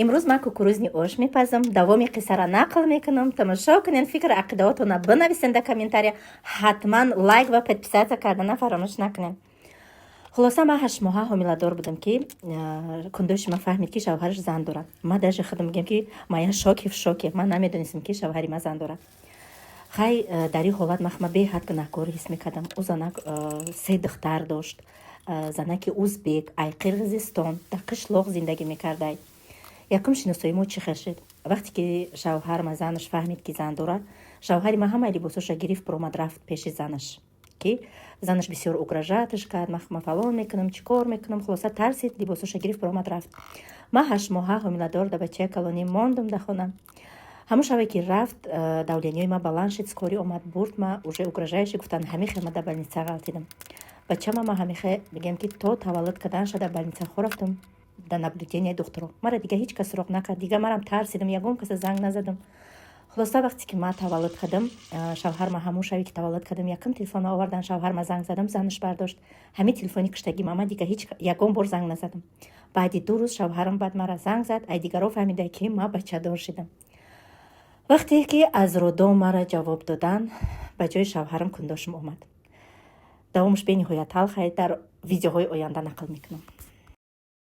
Имрӯз ман кукурузный ош мепазам. Давоми қиссара нақл мекунам. Тамошо кунед, фикр ақидаотона бинависед дар комментария. Ҳатман лайк ва подписаться кардана фаромӯш накунед. Хулоса, ман 8 моҳа ҳомиладор будам, ки кундоши ман фаҳмид, ки шавҳараш зан дорад. Ман даже худам мегӯям, ки ман шоки в шоке. Ман намедонистам, ки шавҳари ман зан дорад. Хай, дар ин ҳолат ман беҳад гунаҳкор ҳис мекардам. Ӯ занак се духтар дошт. Занаки узбек, ай Қирғизистон, дар қишлоқ зиндагӣ мекардай. Якум шиносои мо чӣ хел шуд? Вақте ки шавҳарма занаш фаҳмид, ки зан дорад, шавҳари ман ҳамаи либосоша гирифт, баромад, рафт пеши занаш, ки занаш бисёр угрожать аш кард: ман фалон мекунам, чӣ кор мекунам. Хулоса, тарсид, либосоша гирифт, баромад, рафт. Ман 8 моҳа ҳомиладор да бачаи калонӣ мондум дар хона. Ҳамон шабе ки рафт, давление ҳои ман баланд шид, скорый омад, бурд ма. Уже угрожающий гуфтан, ҳамин хел ма дар больница ғалтидам. Бачама ма ҳамихе мегӯям, ки то таваллуд карданша дар больница хорафтум, дар наблюдение духтуро. Мара дига ҳеҷ кас суроғ накард. Дига марам тарсидам, ягон каса занг назадам. Хулоса, вақте ки ман таваллуд кардам, шавҳарма ҳамон шаве ки таваллуд кардам, якум телефон овардан, шавҳарма занг задам, занаш бардошт. Ҳамин телефони куштагӣ ма дига ҳеҷ ягон бор занг назадам. Баъди 2 рӯз шавҳарам баъд мара занг зад, ай дигаро фаҳмида, ки ман бачадор шидам. Вақте ки аз роддом мара ҷавоб додан, ба ҷои шавҳарам кундошам омад. Давомаш бениҳоят талхай, дар видеоҳои оянда нақл мекунам.